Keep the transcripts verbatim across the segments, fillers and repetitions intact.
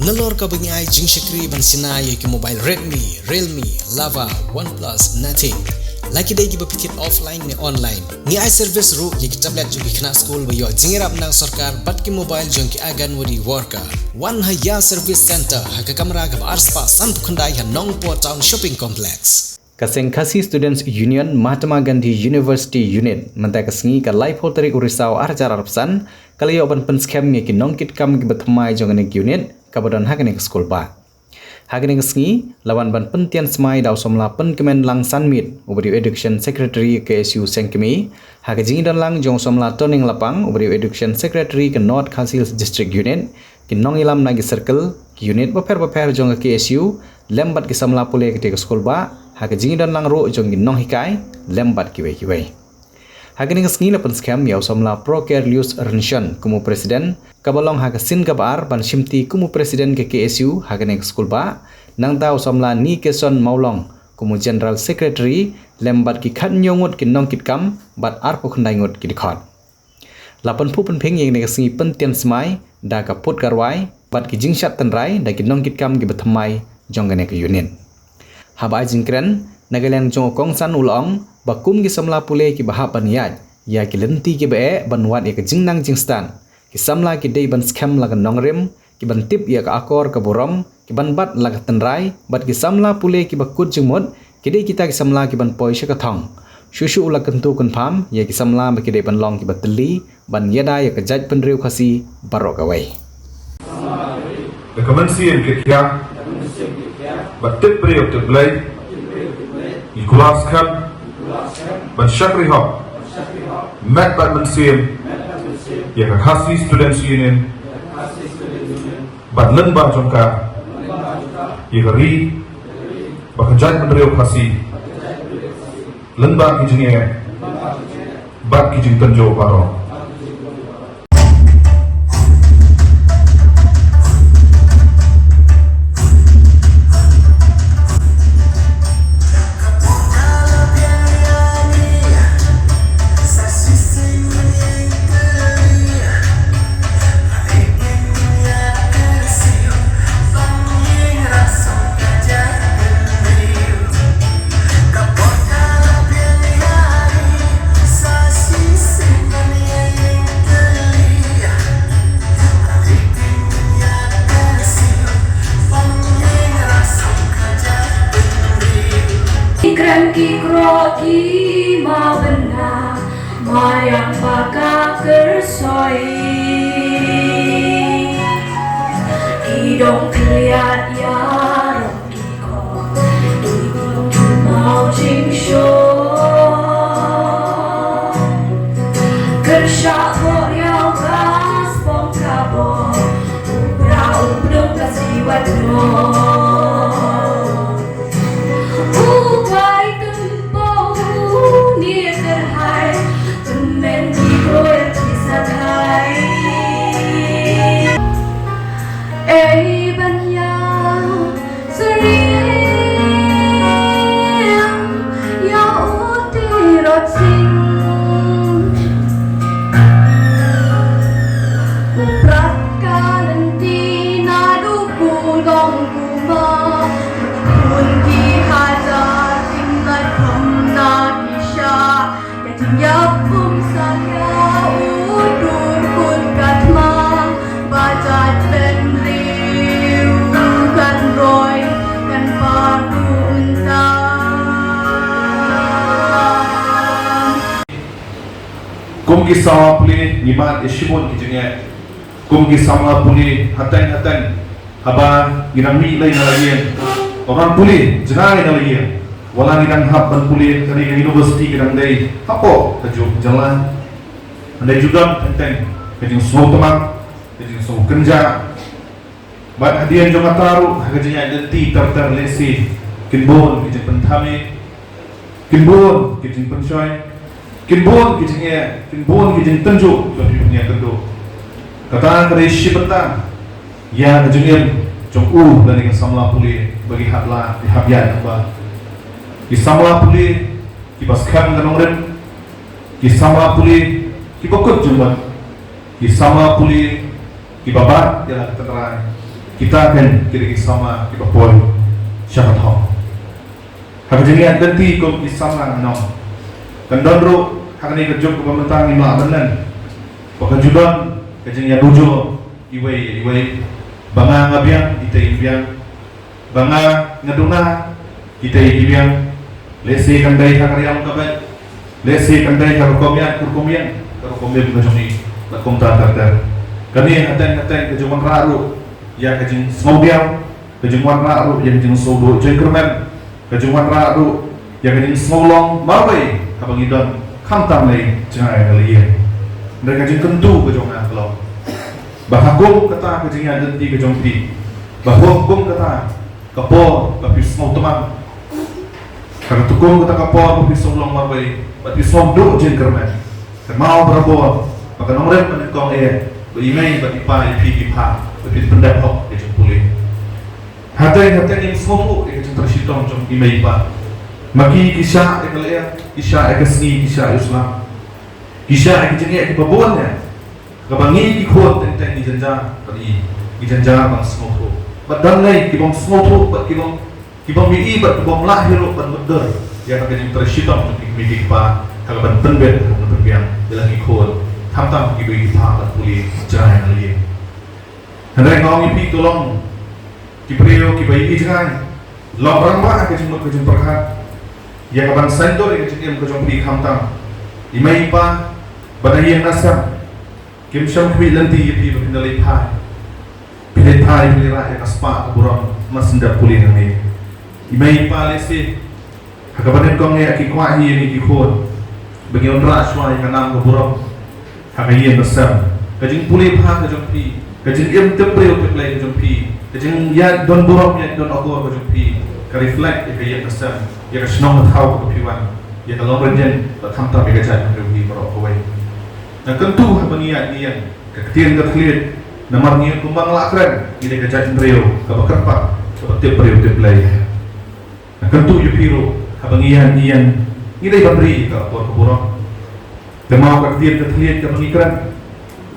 Nalor kaba ngi ai jingshakri ban shna ïa ki mobile Redmi, Realme, Lava, OnePlus, Nothing. La ki dei kiba phi thied offline ne online. Ngi ai service ruh ïa ki tablet jong ki khynnah skul ba ïoh jingïarap na sorkar bad ki mobile jong ki Anganwadi worker. Wan ha Ïa Service Center ha ka kamra kaba arspah sanphew khyndai ha Nongpoh Town Shopping Complex. Ka seng Khasi Students Union, Mahatma Gandhi University Unit, mynta ka sngi ka laiphew tarik u Risaw ar hajar arphew san, ka la ïoh ban pynskhem ïa ki nongkitkam kiba thymmai jong kane ka unit, kaba don ha kane ka skulbah. Ha kane ka sngi, la wan ban pyntian smai da u samla Pynkmenlang Sanmiet, uba dei u Education Secretary K S U Sengkmie, ha ka jingdon lang jong u samla Toning Lapang, uba dei u Education Secretary ka North Khasi Hills District Unit, ki nongïalam na ki circle, ki unit bapher bapher jong ka K S U, lem bad ki samla pule katei ka skulbah, ha ka jingdon lang ruh jong ki nonghikai, lem bad kiwei kiwei. Ha kane ka sngi la pynskhem ïa u samla Prokerlius Rynshon kum u president, kaba long ha ka sien kaba ar ban shimti kum u president ka K S U ha kane ka skulbah, nangta u samla Nikeson Mawlong kum u general secretary, lem bad ki khathynñiew ngut ki nongkitkam bad arphew khyndai ngut ki dkhot. La pynphuh pynphieng ïa kane ka sngi pyntian smai da ka put ka rwai bad ki jingshad tynrai da ki nongkitkam kiba thymmai jong kane ka unit. Haba ai jingkren, na ka liang jong u kongsan u la ong ba kum ki samla pule kiba hap ban ïaid ïa ki lynti kiba eh ban wad ïa ka jingnang jingstad, ki samla ki dei ban skhem la ka nongrim, ki ban tip ïa ka akor ka burom, ki ban bat la ka tynrai, bad ki samla pule kiba kut jingmut, ki dei kita ki samla ki ban poi sha ka thong. Shuh shuh u la kyntu kynpham ïa ki samla ba ki dei ban long kiba tylli ban ïada ïa ka jaitbynriew Khasi baroh kawei. Da ka mynsiem kitkhiah bad tip briew tip Blei, ngi kular skhem ban shakri hok met bad mynsiem ïa ka Khasi Students Union bad lyngba jong ka, ïa ka ri bad ka jaitbynriew Khasi, lyngba ki jingeh bad ki jingtynjuh baroh. Ki kren ki krok ki mawbynna, mariang ba ka kyrsoi. Ki dong khliat ïa rong ki khor, ki dong ki maw jingshoh. Kyrshah bor ïa u ka spong ka bor, u bra u pdong ka siwat noh. U bai tympo u ni kyrhai, tymmen ki koer ki sathai. Ei ban ïa syriem ïa u Tirot Sing. U prat ka lynti naduh u long u ma. Bun ki hajar kin lait kham na ki shah. Ka jingïap um salia u dur kut ka thma. Ba jaitbynriew kan roi kan par kumta. Kum ki samla pule ngi mad ïa shibun ki jingeh. Kum ki samla pule hateng hateng, haba ngi dang mih lei na la ïing, ba wan pule jngai na la ïing, wala ngi dang hap ban pule kane ka university ka dang dei hapoh ka juk jylla. Hynrei ju don teng teng ka jingsngewthuh, ka jingsngewkynjah. Bad hadien jong kata ruh, ha ka jingïaid lynti ter ter lehse kin bun ki jingpynthame, kin bun ki jingpynshoi, kin bun ki jingeh, kin bun ki jingtynjuh, ba phi pynïakynduh. Kata ka dei shi bynta ïa ka jingim jong u lane ka samla pule ba ngi hap lad, ngi hap ïaid lyngba. Ki samla pule kiba skhem ka nongrim, ki samla pule kiba kut jingmut, ki samla pule kiba bat ïa la ka tynrai. Kita kan ki dei ki samla kiba poi sha ka thong. Ha ka jingïaid lynti kum ki samla ngan ong, kan don ruh ha kane ka juk kaba mynta ngim lah ban len ba ka ju don ka jingïadujor iwei ïa iwei, ba nga nga biang, ita im biang, ba nga nga duna, ita i biang. Lehse kan dei ha ka riam ka bad lehse kan dei ha ka rukom ïaid ka rukom ïeng, ka rukom im ka jong i, bad kumta ter ter. Kane hateng hateng ka jingwanrah ruh ïa ka jingsngewdiaw, ka jingwanrah ruh ïa ka jingsngewduh jingkyrmen, ka jingwanrah ruh ïa ka jingsngewlong marwei haba ngi don, khamtam lei jngai na lei ïing. Hynrei ka jingkyntu ka jong nga ka long ba ha kum kata ka jingïaid lynti ka jong phi, ba ha kum kata ka por ba phi sngewtmang, ha kata kum kata ka por ba phi sngewlong marwei bad phi sngewduh jingkyrmen, kynmaw barabor ba ka nongrim ka nyngkong eh ba i mei bad i pa ïa phi ki phah ba phin pyndep hok ïa ka jingpule. Hateng hateng ngin sngewthuh ïa ka jingtrei shitom jong i mei i pa. Ma ki ki shah ïa ka lyer, ki shah ïa ka sngi, ki shah ïa u sla, ki shah ïa ka jingeh kiba bun ïa kaba ngi ki khun teng teng ngi jynjar ban i, ngi jynjar ban sngewthuh. Bad don lei ki bym sngewthuh bad ki bym, ki bym ïohi bad ki bym lah hi ruh ban mutdur ïa ka jingtrei shitom jong ki kmie ki kpa ha kaban pynbeit, ha kaban pynbiang ïa la ki khun, khamtam kiba ïohi ki phah ban pule jngai na lei ïing. Hynrei nga ong ïa phi, to long ki briew kiba ïohi jngai, long rangbah ha ka jingmut ka jingpyrkhat ïa kaban saiñdur ïa ka jingim ka jong phi, khamtam i mei i pa ba na ïing na sem kim shym khmih lynti ïa phi ba phin da leit phai. Phi leit phai, phi leit rah ïa ka spah ka burom, mar syn dep pule nangne. I mei i pa lehse ha kaba nyngkong eh ki kwah hi ïa ngi ki khun ba ngin wanrah shuwa ïa ka nam ka burom ha ka ïing ka sem. Ka jingpule phah ka jong phi, ka jingim tip briew tip Blei ka jong phi, ka jingïaid don burom, ïaid don akor ka jong phi, ka reflect ïa ka ïing ka sem, ïa ka shnong ka thaw kaba phi wan, ïa ka longrynïeng, bad khamtam ïa ka jaitbynriew hi baroh kawei. Nga kyntu haba ngi ïaid ngi ïeng, ka ktien ka thylliej, namar ngi ïeng kumba ngi lah kren, ngi dei ka jaitbynriew kaba kyrpang, kaba tip briew tip Blei. Nga kyntu ïa phi ruh, haba ngi ïaid ngi ïeng, ngi dei ban ri ïa ka akor ka burom. Kynmaw ka ktien ka thylliej kaba ngi kren,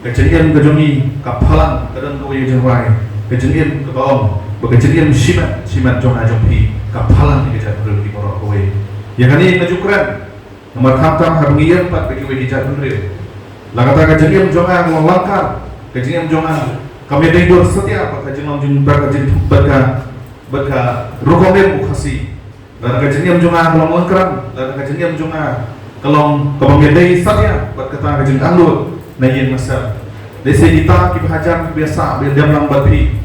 ka jingim ka jong ngi ka phalang, ka don kawei ka jingrwai, ka jingim kaba ong ba ka jingim shimet shimet jong nga jong phi ka phalang ïa ka jaitbynriew hi baroh kawei. Ïa kane nga ju kren namar khamtam haba ngi ïeng pat bad kiwei ki jaitbynriew, la kata ka jingim jong nga ka long langkar, ka jingim jong nga kam ïadei dur satia bad ka jinglong jing, bad ka jing, bad ka, bad ka rukom im u Khasi. Lada ka jingim jong nga ka long lyngkhrang, lada ka jingim jong nga ka long kaba ïadei satia bad kata ka jingangnud na ïing na sem, lehse kita kiba hajan kiba ïasah ba ïadem lang bad phi,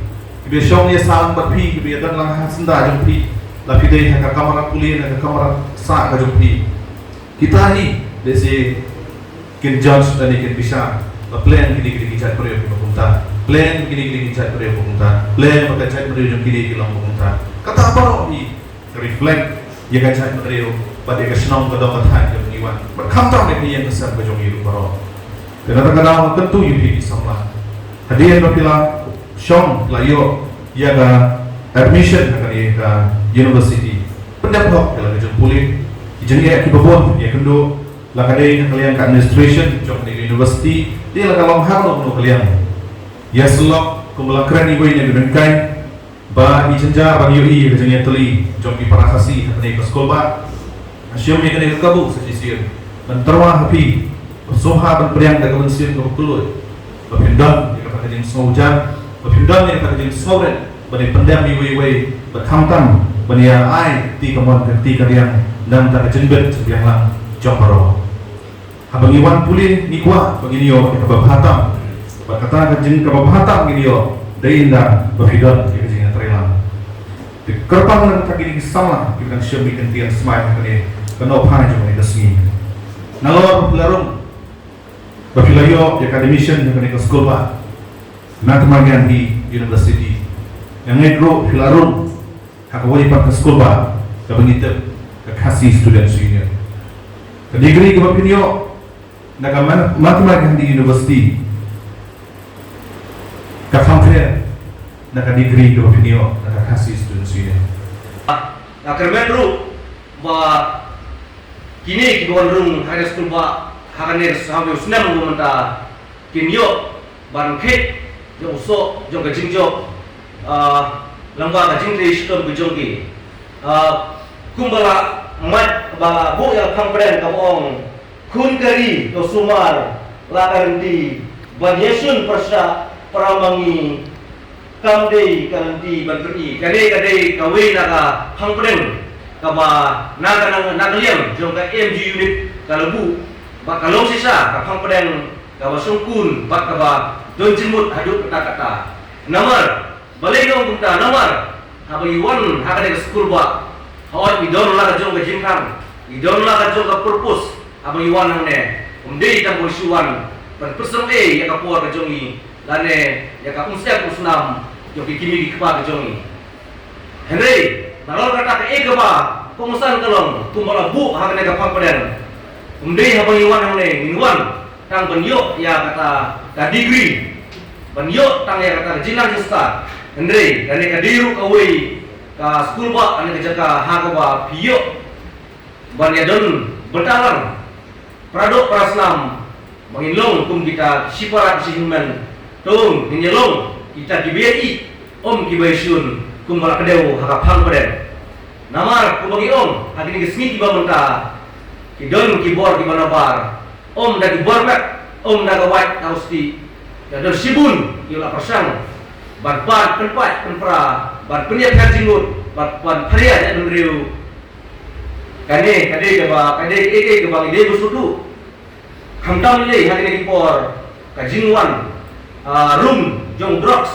kiba ïashong ïasah lang bad phi, kiba ïadon lang ha syndah jong phi, la phi dei ha ka kamra pule, ha ka kamra sah ka jong phi, kita hi lehse kin judge lane kin bishar ba pleng kine kine ki jaitbynriew kiba kumta, pleng kine kine ki jaitbynriew ba kumta, pleng ba ka jaitbynriew jong kine ki long ba kumta. Kata baroh hi ka reflect ïa ka jaitbynriew bad ïa ka shnong ka dong ka thaiñ kaba ngi wan, bad khamtam ïa ka ïing ka sem ka jong ngi ruh baroh. Te na kata ka daw nga kyntu ïa phi ki samla, hadien ba phi la shong, phi la ïoh ïa ka admission ha kane ka university, pyndep hok ïa la ka jingpule. Ki jingeh kiba bun ïa kynduh, la ka dei na ka liang ka administration jong kane ka university, te la ka long ha kano kano ka liang. Ïa sylok kumba la kren iwei na ki ryngkai, ba i jynjar ban ïohi ïa ka jingïatylli jong ki para Khasi ha kane ka skulbah. Nga shim ïa kane ka kabu sa shisien ban tyrwa ha phi, ban sngewbha ban pdiang da ka mynsiem kaba kylluid, ba phin don ïa kata ka jingsngewjan, ba phin don ïa kata ka jingsngewrit ban ïa pyndem iwei iwei, bad khamtam ban ïa ai kti kamon ka kti kadiang na ka bynta ka jingbit jingbiang lang jong baroh. Haba ngi wan pule ngi kwah ba ngin ïoh ïa kaba bha tam, bad kata ka jing kaba bha tam ngin ïoh dei ynda ba phi don ïa ka jingïatreilang. Te kyrpang na kata kine ki samla kiba dang shim ïa ka ktien smai ha kane ka nohphai jong kane ka sngi. Nalor ba phi la rung ba phi la ïoh ïa ka admission ha kane ka skulbah Mahatma Gandhi University, nga ngeit ruh phi la rung ha kawei pat ka skulbah kaba ngi tip ka Khasi Students Union. Ka degree kaba phin ïoh na ka Ma-, Mahatma Gandhi University ka kham pher na ka degree kaba phin ïoh na ka Khasi Students Union. Nga kyrmen ruh ba kine kiba wan rung ha kane ka skulbah ha kane ka saw snem mynta kin ïoh ban kheit ïa u soh jong ka jingjop Ah, lyngba ka jingtrei shitom ka jong ki. Ah, kumba la mad ba la buh ïa ka phang pdeng kaba ong, khun ka ri to sumar la ka rynti ban ïashun pyrshah para ma ngi, kam dei ka rynti ban pyni. Kane ka dei kawei na ka phang pdeng kaba na ka, na, na ka liang jong ka M G unit ka la buh, ba ka long shisha ka phang pdeng kaba shongkun bad kaba don jingmut haduh katta katta. Namar balei nga ong kumta, namar haba ngi wan ha kane ka skulbah, hooid ngi don la ka jong ka jingkhang, ngi don la ka jong ka purpose. Haba ngi wan hangne, ym dei tang ba ngi shu wan ban pyrsem ei ïa ka por ka jong ngi, lane ïa ka umsyep umsnam jong ki kmie ki kpa ka jong ngi. Hynrei nalor kata kaei kaba kongsan ka long kumba la buh ha kane ka phang pdeng, ym dei haba ngi wan hangne ngin wan tang ban ïoh ïa kata ka degree, ban ïoh tang ïa kata ka jingnang jingstad. Hynrei kane ka dei ruh kawei ka skulbah, kane ka jaka ha kaba phi ïoh ban ïadon bynta lang para doh para snam, ba ngin long kum kita ki shipara ki shihynmen. To ngin ïa long kita kiba ïa ïeit, ym kiba ïashun kumba la kdew ha ka phang pdeng. Namar kumba ngi ong, ha kine ki sngi kiba mynta ki don ki bor kiba nabar, ym da ki bor met, ym da ka wait da ka stieh. Ka don shibun ki la pyrshang ban pan pynpait pynpra, ban pynïapher jingmut, ban, ban pynïapher jingmut. Kane ka dei kaba, ka dei kaei kaei kaba ngi dei ban sngewthuh. Khamtam lei ha kine ki por ka jingwan, ah, rum jong drugs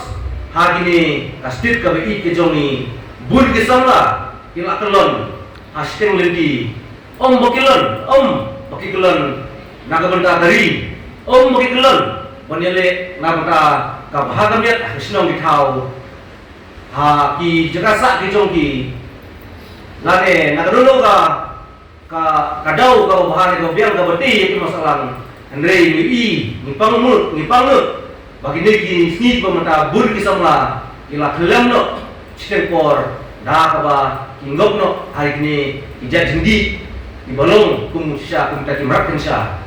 ha kine ka state kaba ïeit ka jong ngi, bun ki samla ki la kyllon ha shiteng lynti. Ym ba ki kyllon, ym ba ki kyllon na ka bynta ka ri, ym ba ki kyllon ban ïaleh na ka bynta ka bha ka miat ha ka shnong ki thaw. Ha ki jaka sah ki jong ki, lane na ka dohnud ka, ka, ka daw kaba bha ne kaba biang kaba dei ïa ki nongshah lang. Hynrei ngi i, ngi pang mut, ngi pang mut ba kine ki sngi kiba mynta bun ki samla ki la khlem noh shiteng por da kaba ki ngop noh ha kine ki jait jingdih kiba long kum shisha kum kita ki mrad kynsha.